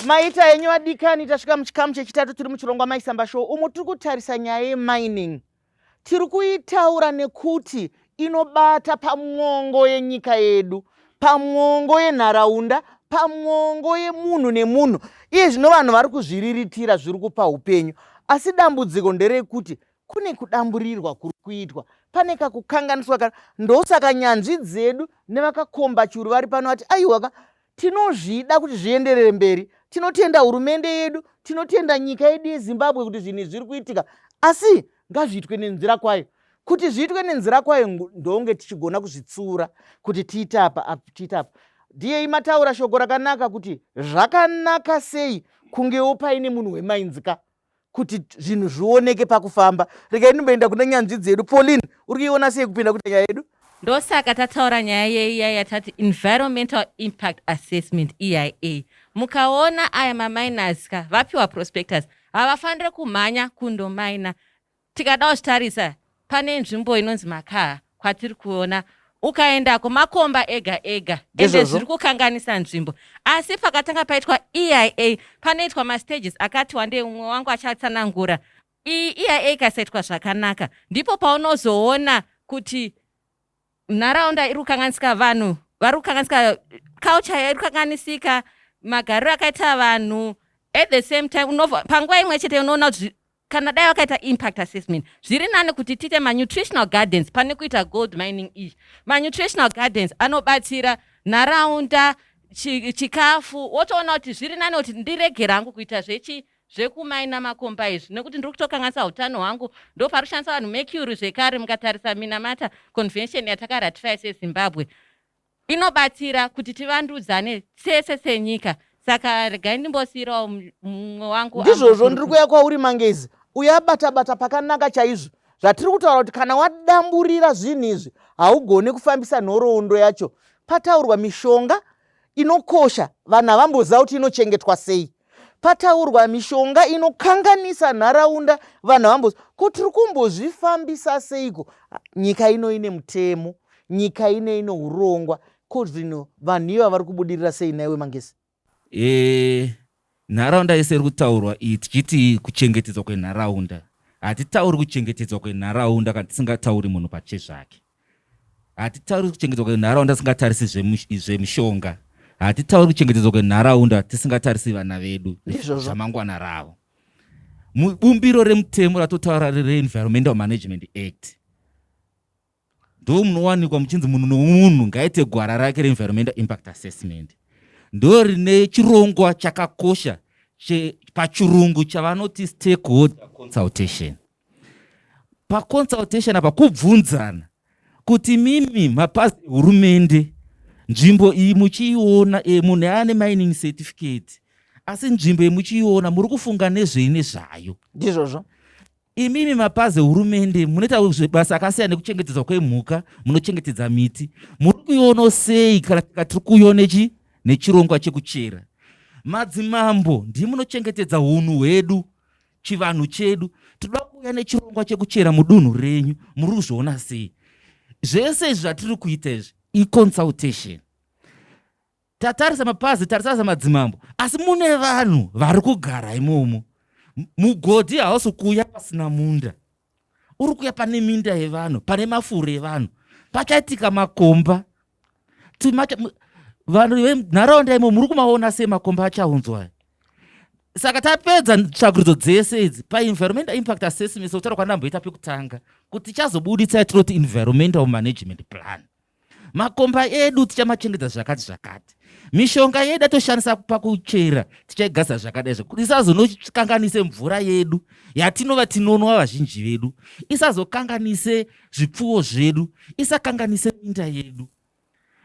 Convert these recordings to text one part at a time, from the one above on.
Maita henyu vadikani, tasvika muchikamu chechitatu tiri muchirongwa Maisamba Show umo tiri kutarisa nyaya yemining. Tiri kuitaura nekuti inobata pamwongo yenyika yedu, pamwongo yenharaunda, pamwongo yemunhu nemunhu. Iye zvino vanhu vari kuzviriritira zviri kupa upenyu, asi dambudziko nderekuti kune kudamburirwa kuri kuitwa, pane kakukanganiswa kana. Ndosaka nyanzvi dzedu nevakakomba churu vari pano vati aiwaka, tinozvida kuti zvienderere mberi. Tinotenda hurumende yedu, tinotenda nyika yedu yeZimbabwe kuti zvinhu izvi zviri kuitika, asi ngazviitwe nenzira kwayo. Kuti zviitwe nenzira kwayo ndonge tichigona kuzvitsiura kuti tiite apa apa tiite apa. Diyei mataura shoko rakanaka kuti zvakanaka sei kungewo paine munhu wemainzika kuti zvinhu zvioneke pakufamba. Regai ndimboenda kune nyanzvi dzedu. Pauline, uri kuiona sei kupinda kuita nyaya yedu? Ndosaka tataura nyaya yeiya yatati environmental impact assessment, EIA. Mukaona aya maminers ka vapiwa prospectors, havafanire kumhanya kundomaina. Tikada kuzvitarisa, pane nzvimbo inonzi Makaha kwatiri kuona, ukaendako makomba ega ega, ende zviri kukanganisa nzvimbo. Asi pakatanga paitwa EIA, panoitwa mastages akati wandei, umwe wangu achatsanangura. Iyi EIA ikasaitwa zvakanaka, ndipo paunozoona kuti nharaunda iri kukanganisika, vanhu vari kukanganisika, culture iri kukanganisika, magariro akaita vanhu. At the same time, unova panguva imwe chete unoona kuti kana dai vakaita impact assessment, zviri nani kuti tiite manutritional gardens pane kuita gold mining iyi. Manutritional gardens anobatsira nharaunda, chikafu. Wotoona kuti zviri nani kuti ndiregere hangu kuita zvechi zvekumaina makomba izvi, nekuti ndiri kutokanganisa utano hwangu. Ndo pari kushandisa vanhu mercury zvekare. Mukatarisa Minamata Convention yatakaratify seZimbabwe, inobatsira kuti tivandudzane tese senyika. Saka regai ndimbosiyirawo mumwe wangu. Ndizvozvo, ndiri kuuya kwauri Mangezi. Uyo abata bata pakanaka chaizvo zvatiri kutaura kuti kana wadamburira zvinhu izvi haugoni kufambisa nhoroondo yacho. Pataurwa mishonga inokosha, vanhu havamboziva kuti inochengetwa sei. Pataurwa mishonga inokanganisa nharaunda, vanhu havamboziva ko tiri kumbozvifambisa seiko. Nyika ino ine mutemo, nyika ino ine urongwa, ko zvino vanhu iva vari kubudirira sei naiwe Mangezi? Nharaunda yese iri kutaurwa iyi, tichiti kuchengetedzwa kwenharaunda, hatitauri kuchengetedzwa kwenharaunda kana tisingatauri munhu pachezvake. Hatitauri kuchengetedzwa kwenharaunda tisingatarisi zvemishonga. Hatitauri kuchengetedzwa kwenharaunda tisingatarisi vana vedu, zvamangwana ravo. Mubumbiro remutemo ratotaura reEnvironmental Management Act ndo munowanikwa muchinzi munhu nomunhu ngaite gwara rake reenvironmental impact assessment. Ndo rine chirongwa chakakosha pachirungu chavanoti stakeholder consultation. Paconsultation apa kubvunzana kuti mimi mapazi ehurumende, nzvimbo iyi muchiiona, munhu ane mining certificate, asi nzvimbo iyi muchiiona muri kufunga nezvei nezvayo? Ndizvozvo. Imimi mapazi ehurumende munoita basa akasiyana nekuchengetedzwa kwemhuka, munochengetedza miti, muri kuiono sei kana tiri kuione chi nechirongwa chekuchera? Madzimambo ndimi munochengetedza hunhu hwedu, chivanhu chedu, tinoda kuuya nechirongwa chekuchera mudunhu renyu, muri kuzviona sei? Zvese izvi zvatiri kuita izvi iconsultation. Tatarisa mapazi, tatarisa madzimambo, asi mune vanhu vari kugara imomo. Mugodhi hausi kuuya pasina munda, uri kuuya pane minda yevanhu, pane mafuro evanhu, pachaitika makomba. Vanhu venharaunda imo muri kumaona sei makomba achaunzwa? Saka tapedza tsvakurudzo dzese idzi paenvironmental impact assessment, sekutaura kwandamboita pekutanga, kuti tichazobuditsa yatinoti environmental management plan. Makomba edu tichamachengetedza zvakati zvakati, mishonga yedu atoshandisa pakuchera tichaigadzira zvakadai zvo, kuti isazonokanganise mvura yedu yatinova tinonwa vazhinji vedu, isazokanganise zvipfuwo zvedu, isakanganise minda yedu.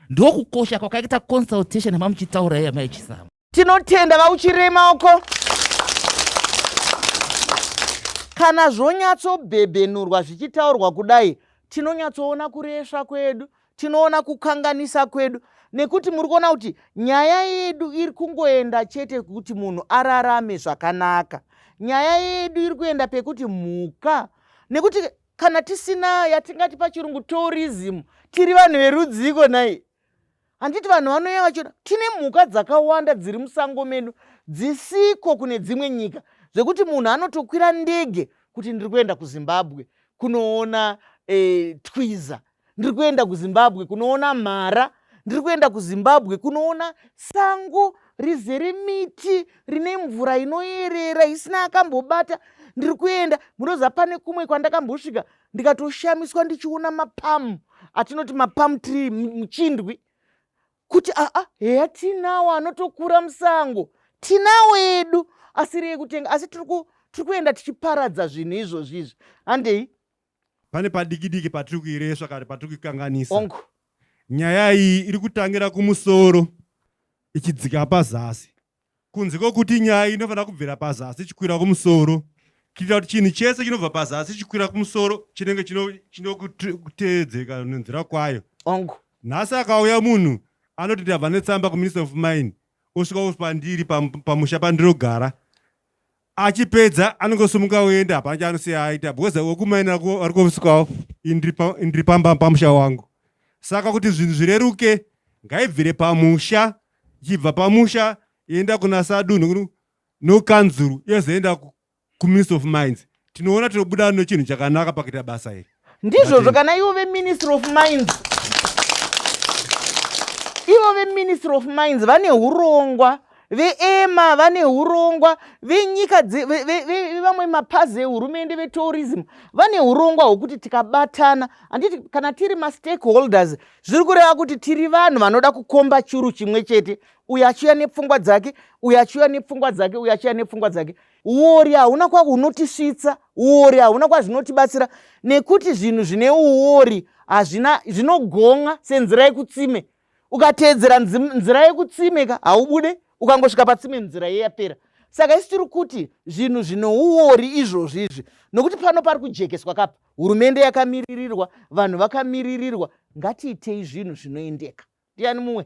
Ndokukosha kwakaita consultation yamamuchitaura iya Mai Chisamba. Tinotenda vauchirei maoko. Kana zvonyatsobhebhenurwa zvichitaurwa kudai, tinonyatsoona kuresva kwedu, tinoona kukanganisa kwedu, nekuti muri kuona kuti nyaya yedu iri kungoenda chete kuti munhu ararame zvakanaka. Nyaya yedu iri kuenda pekuti mhuka, nekuti kana tisina yatingati pachirungu tourism, tiri vanhu verudziko nhai? Handiti vanhu vanouya vachiona tine mhuka dzakawanda dziri musango medu. dzisiko kune dzimwe nyika, zvekuti munhu anotokwira ndege kuti ndiri kuenda kuZimbabwe kunoona twiza, ndiri kuenda kuZimbabwe kunoona mhara, ndiri kuenda kuZimbabwe kunoona sango rizere miti rine mvura inoyerera isina akambobata. Ndiri kuenda, munoziva pane kumwe kwandakambosvika ndikatoshamiswa ndichiona mapamu atinoti mapalm tree, muchindwi, kuti aa, heya, tinawo anotokura musango, tinawo edu asiri ekutenga, asi tiri kuenda tichiparadza zvinhu izvozvi izvi. Handei. Pane padiki diki patiri kuiresva kana patiri kuikanganisa. Ongo. Nyaya iyi iri kutangira kumusoro ichidzika pazasi, kunze kwokuti nyaya iyi inofanira kubvira pazasi ichikwira kumusoro, kuitira kuti chinhu chese chinobva pazasi chikwira kumusoro chinenge chinokuteedzeka nenzira kwayo. Ongo. Nhasi akauya munhu anoti ndabva netsamba kuMinister of Mine, osvika pandiri pamusha pandinogara, achipedza anongosimuka oenda, hapana chaanosiya aita, because wekumaina ari kusvikawo, indiri pamba pamusha wangu. Saka kuti zvinhu zvireruke, ngaibvire pamusha, ichibva pamusha ienda kuna sadunhu nokanzuru, yozoenda kuMinister of Mines. Tinoona tinobuda nechinhu chakanaka pakuita basa iri. Ndizvozvo. Kana ivo veMinistry of Mines, ivo veMinistry of Mines vane urongwa, veEMA vane urongwa, venyika, vevamwe mapazi ehurumende, vetourism vane urongwa hwekuti tikabatana, handiti kana tiri mastakeholders, zviri kureva kuti tiri vanhu vanoda kukomba churu chimwe chete, uyo achiuya nepfungwa dzake, uyo achiuya nepfungwa dzake, uyo achiuya nepfungwa dzake. Uori hauna kwahunotisvitsa, uori hauna kwazvinotibatsira, nekuti zvinhu zvine uori hazvina, zvinogon'a senzira yekutsime. Ukateedzera nzira yekutsime ka, haubude. Ukangosvika patsime, nzira iye yapera. Saka isi tiri kuti zvinhu zvine uori izvozvi izvi, nokuti pano pari kujekeswa kapa, hurumende yakamiririrwa, vanhu vakamiririrwa, ngatiitei zvinhu zvinoendeka. Ndiani mumwe?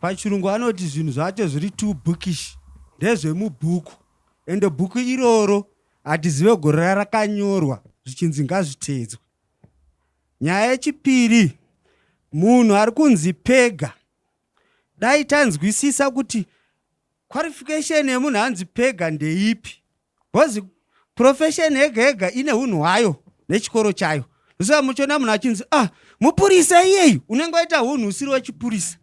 Pachirungu anoti zvinhu zvacho zviri too bookish, ndezvemubhuku, ende bhuku iroro hatizive gore rarakanyorwa zvichinzi ngazviteedzwe. Nyaya yechipiri, munhu ari kunzi PEGA, dai tanzwisisa kuti qualification yemunhu anzi PEGA ndeipi, because profession yega yega ine unhu hwayo nechikoro chayo. Ndosaka muchiona munhu achinzi, "Ah, mupurisa iyeyu," unenge waita unhu usiri wechipurisa.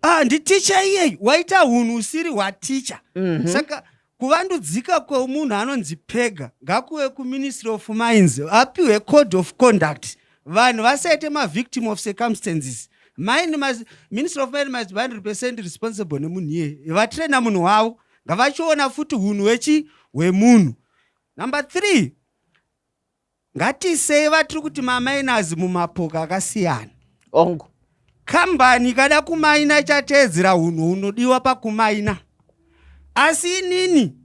"Ah, nditicha iyeyu," waita unhu usiri hwaticha. Saka kuvandudzika kwemunhu anonzi PEGA ngakuve kuMinistry of Mines, apiwe code of conduct, vanhu vasaite mavictim of circumstances. Mine must, Ministry of Mine must be 100% responsible nemunhu iyeye. Vatraina munhu wavo, ngavachiona futi unhu hwechi hwemunhu. Number three, ngatisei vatiri kuti maminers mumapoka akasiyana. Ongo. Kambani ikada kumaina ichateedzera unhu hunodiwa pakumaina, asi inini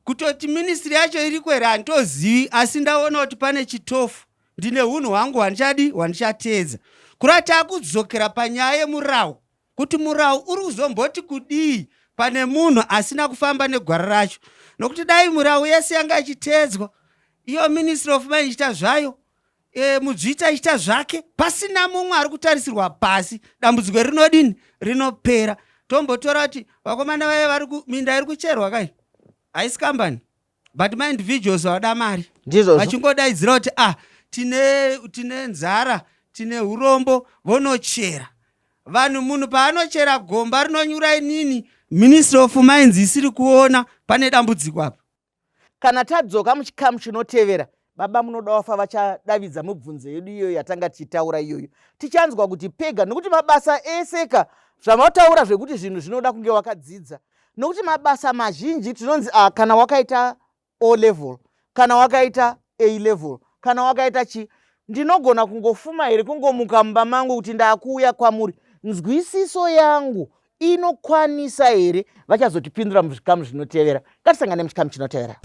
kutoti ministry yacho iri kwere handitozivi, asi ndaona kuti pane chitofu, ndine unhu hwangu hwandichadi hwandichateedza. Kureva taakudzokera panyaya yemurau, kuti murau uri kuzomboti kudii pane munhu asina kufamba negwara racho, nokuti dai murau yese yanga ichiteedzwa, iyo Ministry of Mine ichiita zvayo, mudzvita ichiita zvake, pasina mumwe ari kutarisirwa pasi, dambudziko rinodini? Rinopera. Tombotora kuti vakomana vaye vari minda iri kucherwa kai, haisi kambani, but maindividuals vada mari. Ndizvozvo. Vachingodaidzira kuti, "Ah, tine nzara, tine urombo," vonochera vanhu. Munhu paanochera gomba rinonyura, inini Ministry of Mines isiri kuona, pane dambudziko apa. Kana tadzoka muchikamu chinotevera, baba munoda wafa vachadavidza mibvunzo yedu iyoyo yatanga tichitaura iyoyo. Tichanzwa kuti PEGA, nokuti mabasa ese ka, zvamataura zvekuti zvinhu zvinoda kunge wakadzidza, nokuti mabasa mazhinji tinonzi, ah, kana wakaita O level, kana wakaita A level, kana wakaita chi, ndinogona kungofuma here kungomuka mumba mangu kuti ndakuuya kwamuri? Nzwisiso yangu inokwanisa here? Vachazotipindura muzvikamu zvinotevera. Ngatisangane muchikamu chinotevera.